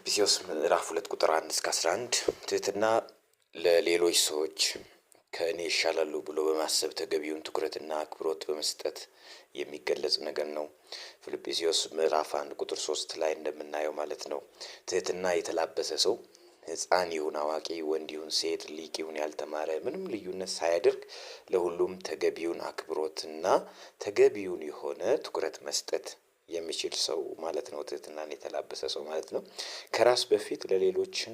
ፊልጵስዩስ ምዕራፍ 2 ቁጥር 1 እስከ 11። ትህትና ለሌሎች ሰዎች ከእኔ ይሻላሉ ብሎ በማሰብ ተገቢውን ትኩረትና አክብሮት በመስጠት የሚገለጽ ነገር ነው። ፊልጵስዩስ ምዕራፍ 1 ቁጥር 3 ላይ እንደምናየው ማለት ነው። ትህትና የተላበሰ ሰው ሕፃን ይሁን አዋቂ፣ ወንድ ይሁን ሴት፣ ሊቅ ይሁን ያልተማረ፣ ምንም ልዩነት ሳያደርግ ለሁሉም ተገቢውን አክብሮትና ተገቢውን የሆነ ትኩረት መስጠት የሚችል ሰው ማለት ነው። ትህትናን የተላበሰ ሰው ማለት ነው። ከራስ በፊት ለሌሎችን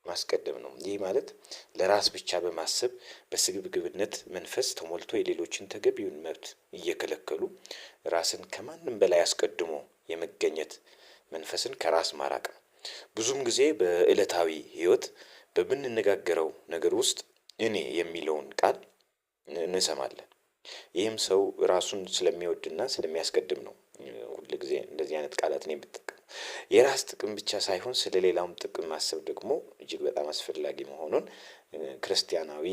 ማስቀደም ነው። ይህ ማለት ለራስ ብቻ በማሰብ በስግብግብነት መንፈስ ተሞልቶ የሌሎችን ተገቢውን መብት እየከለከሉ ራስን ከማንም በላይ አስቀድሞ የመገኘት መንፈስን ከራስ ማራቅ ነው። ብዙም ጊዜ በእለታዊ ህይወት በምንነጋገረው ነገር ውስጥ እኔ የሚለውን ቃል እንሰማለን። ይህም ሰው ራሱን ስለሚወድና ስለሚያስቀድም ነው። ሁል ጊዜ እንደዚህ አይነት ቃላትን የምጠቀመው የራስ ጥቅም ብቻ ሳይሆን ስለሌላውም ጥቅም ማሰብ ደግሞ እጅግ በጣም አስፈላጊ መሆኑን ክርስቲያናዊ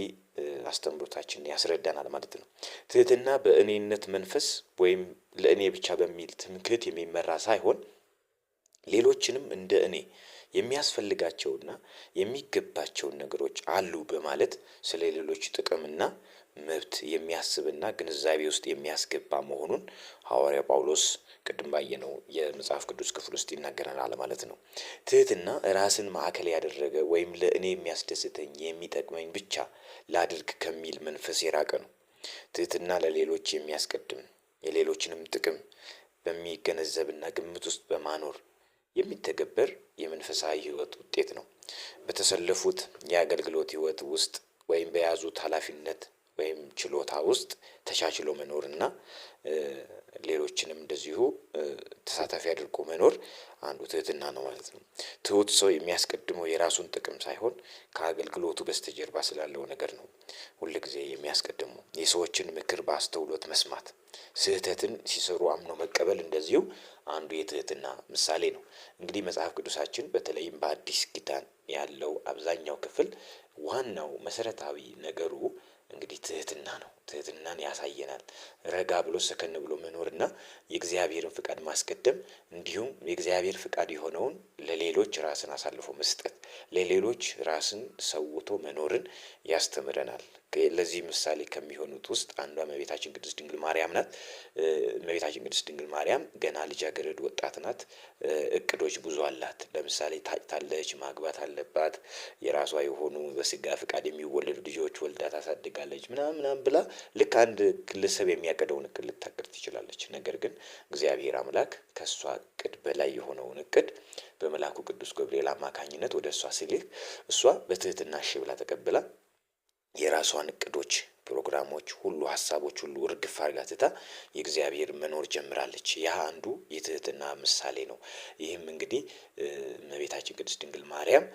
አስተምህሮታችን ያስረዳናል ማለት ነው። ትህትና በእኔነት መንፈስ ወይም ለእኔ ብቻ በሚል ትምክህት የሚመራ ሳይሆን ሌሎችንም እንደ እኔ የሚያስፈልጋቸውና የሚገባቸውን ነገሮች አሉ በማለት ስለ ሌሎች ጥቅምና መብት የሚያስብና ግንዛቤ ውስጥ የሚያስገባ መሆኑን ሐዋርያው ጳውሎስ ቅድም ባየነው የመጽሐፍ ቅዱስ ክፍል ውስጥ ይናገረናል ማለት ነው። ትህትና ራስን ማዕከል ያደረገ ወይም ለእኔ የሚያስደስተኝ የሚጠቅመኝ ብቻ ላድርግ ከሚል መንፈስ የራቀ ነው። ትህትና ለሌሎች የሚያስቀድም የሌሎችንም ጥቅም በሚገነዘብና ግምት ውስጥ በማኖር የሚተገበር የመንፈሳዊ ሕይወት ውጤት ነው። በተሰለፉት የአገልግሎት ሕይወት ውስጥ ወይም በያዙት ሀላፊነት ወይም ችሎታ ውስጥ ተቻችሎ መኖር እና ሌሎችንም እንደዚሁ ተሳታፊ አድርጎ መኖር አንዱ ትህትና ነው ማለት ነው። ትሁት ሰው የሚያስቀድመው የራሱን ጥቅም ሳይሆን ከአገልግሎቱ በስተጀርባ ስላለው ነገር ነው። ሁል ጊዜ የሚያስቀድመው የሰዎችን ምክር በአስተውሎት መስማት፣ ስህተትን ሲሰሩ አምኖ መቀበል እንደዚሁ አንዱ የትህትና ምሳሌ ነው። እንግዲህ መጽሐፍ ቅዱሳችን በተለይም በአዲስ ኪዳን ያለው አብዛኛው ክፍል ዋናው መሰረታዊ ነገሩ እንግዲህ ትህትና ነው። ትህትናን ያሳየናል። ረጋ ብሎ ሰከን ብሎ መኖርና የእግዚአብሔርን ፍቃድ ማስቀደም፣ እንዲሁም የእግዚአብሔር ፍቃድ የሆነውን ለሌሎች ራስን አሳልፎ መስጠት፣ ለሌሎች ራስን ሰውቶ መኖርን ያስተምረናል። ለዚህ ምሳሌ ከሚሆኑት ውስጥ አንዷ እመቤታችን ቅድስት ድንግል ማርያም ናት። እመቤታችን ቅድስት ድንግል ማርያም ገና ልጃገረድ ወጣት ናት። እቅዶች ብዙ አላት። ለምሳሌ ታጭታለች፣ ማግባት አለባት፣ የራሷ የሆኑ በስጋ ፍቃድ የሚወለዱ ልጆች ወልዳ ታሳድጋለች ምናምን ምናምን ብላ ልክ አንድ ግለሰብ የሚያቅደውን እቅድ ልታቅድ ትችላለች። ነገር ግን እግዚአብሔር አምላክ ከእሷ እቅድ በላይ የሆነውን እቅድ በመልአኩ ቅዱስ ገብርኤል አማካኝነት ወደ እሷ ሲልክ እሷ በትህትና እሺ ብላ ተቀብላ የራሷን እቅዶች፣ ፕሮግራሞች ሁሉ፣ ሀሳቦች ሁሉ እርግፍ አድርጋ ትታ የእግዚአብሔር መኖር ጀምራለች። ያ አንዱ የትህትና ምሳሌ ነው። ይህም እንግዲህ እመቤታችን ቅድስት ድንግል ማርያም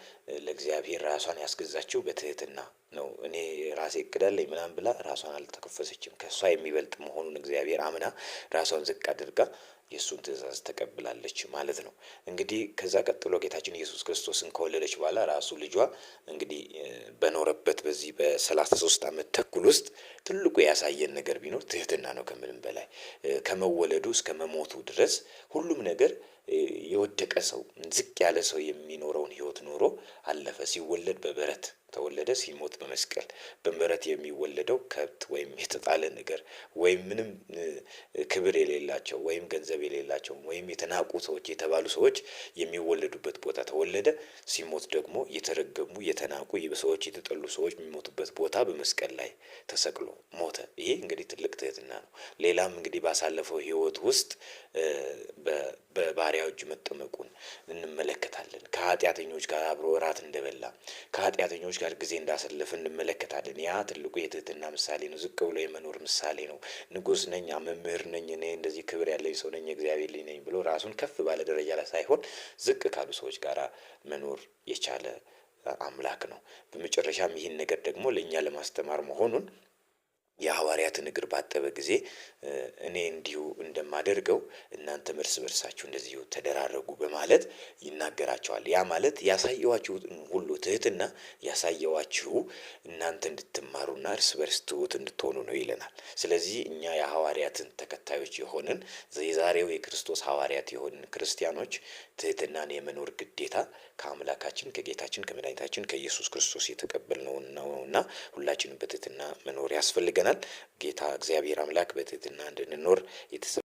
ለእግዚአብሔር ራሷን ያስገዛችው በትህትና ነው። እኔ ራሴ እቅድ አለኝ ምናምን ብላ ራሷን አልተከፈሰችም። ከእሷ የሚበልጥ መሆኑን እግዚአብሔር አምና ራሷን ዝቅ አድርጋ የእሱን ትእዛዝ ተቀብላለች ማለት ነው። እንግዲህ ከዛ ቀጥሎ ጌታችን ኢየሱስ ክርስቶስን ከወለደች በኋላ ራሱ ልጇ እንግዲህ በኖረበት በዚህ በ33 ዓመት ተኩል ውስጥ ትልቁ ያሳየን ነገር ቢኖር ትህትና ነው። ከምንም በላይ ከመወለዱ እስከ መሞቱ ድረስ ሁሉም ነገር የወደቀ ሰው፣ ዝቅ ያለ ሰው የሚኖረውን ሕይወት ኖሮ አለፈ። ሲወለድ በበረት ተወለደ፣ ሲሞት በመስቀል። በበረት የሚወለደው ከብት ወይም የተጣለ ነገር ወይም ምንም ክብር የሌላቸው ወይም ገንዘብ የሌላቸው ወይም የተናቁ ሰዎች የተባሉ ሰዎች የሚወለዱበት ቦታ ተወለደ። ሲሞት ደግሞ የተረገሙ፣ የተናቁ ሰዎች፣ የተጠሉ ሰዎች የሚሞቱበት ቦታ በመስቀል ላይ ተሰቅሎ ሞተ። ይሄ እንግዲህ ትልቅ ትህትና ነው። ሌላም እንግዲህ ባሳለፈው ሕይወት ውስጥ በባሪያው እጅ መጠመቁን እንመለከታለን። ከኃጢአተኞች ጋር አብሮ እራት እንደበላ፣ ከኃጢአተኞች ጋር ጊዜ እንዳሳለፈ እንመለከታለን። ያ ትልቁ የትህትና ምሳሌ ነው። ዝቅ ብሎ የመኖር ምሳሌ ነው። ንጉስ ነኝ፣ መምህር ነኝ፣ እኔ እንደዚህ ክብር ያለኝ ሰው ነኝ፣ የእግዚአብሔር ልጅ ነኝ ብሎ ራሱን ከፍ ባለ ደረጃ ላይ ሳይሆን ዝቅ ካሉ ሰዎች ጋር መኖር የቻለ አምላክ ነው። በመጨረሻም ይህን ነገር ደግሞ ለእኛ ለማስተማር መሆኑን የሐዋርያትን እግር ባጠበ ጊዜ እኔ እንዲሁ እንደማደርገው እናንተም እርስ በርሳችሁ እንደዚሁ ተደራረጉ በማለት ይናገራቸዋል። ያ ማለት ያሳየኋችሁ ሁሉ ትህትና ያሳየኋችሁ እናንተ እንድትማሩና እርስ በርስ ትሁት እንድትሆኑ ነው ይለናል። ስለዚህ እኛ የሐዋርያትን ተከታዮች የሆንን፣ የዛሬው የክርስቶስ ሐዋርያት የሆንን ክርስቲያኖች ትህትናን የመኖር ግዴታ ከአምላካችን ከጌታችን ከመድኃኒታችን ከኢየሱስ ክርስቶስ የተቀበልነው ነውና ሁላችንም በትህትና መኖር ያስፈልገናል። ጌታ እግዚአብሔር አምላክ በትህትና እንድንኖር የተሰ